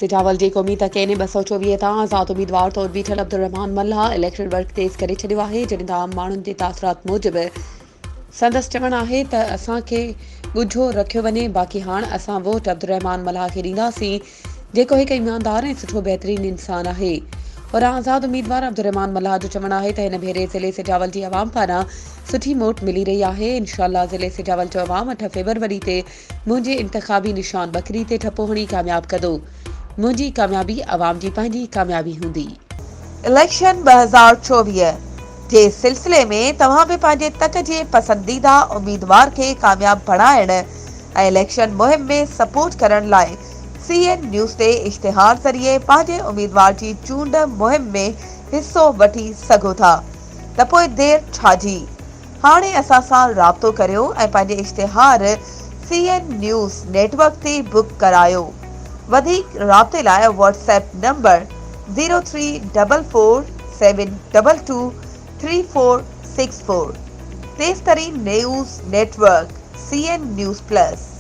سجاول جي قومي تڪ اين اي 224 تان آزاد اميدوار طور بيٺل عبدالرحمان ملاح اليڪشن ورڪ تيز ڪري ڇڏيو آهي، جڏهن ته عام ماڻهن جي تاثرات موجب سندس چوڻ آهي ته اسان کي ڳجهو رکيو وڃي باقي هاڻ اسان ووٽ عبدالرحمان ملاح کي ڏينداسين جيڪو هڪ ايماندار ۽ سٺو بهترين انسان آهي. هوڏانهن آزاد اميدوار عبدالرحمان ملاح جو چوڻ آهي ته هن ڀيري ضلعي سجاول جي عوام پاران سٺي موٽ ملي رهي آهي، انشاء الله ضلعي سجاول جو عوام 8 فيبروري تي منهنجي انتخابي نشان ٻڪري تي ٺپو هڻي ڪامياب ڪندو. منهنجي ڪاميابي عوام جي پنهنجي ڪاميابي هوندي. اليڪشن 2024 جي سلسلي ۾ توهان به پنهنجي تڪ جي پسنديده اميدوار کي ڪامياب بڻائڻ ۽ اليڪشن مهم ۾ سپورٽ ڪرڻ لاء سي اين نيوز تي اشتهار ذريعي پنهنجي اميدوار جي چونڊ مهم ۾ حصو وٺي سگهو ٿا ته پوء دير ڇا جي؟ هاڻي اسان سان رابطو ڪريو ۽ پنهنجي اشتهار سي اين نيوز نيٽ ورڪ تي بڪ ڪرايو. وڌيڪ رابطي لاء Whats app number zero three double four seven double two three four six four. تيز ترين news network C N news plus.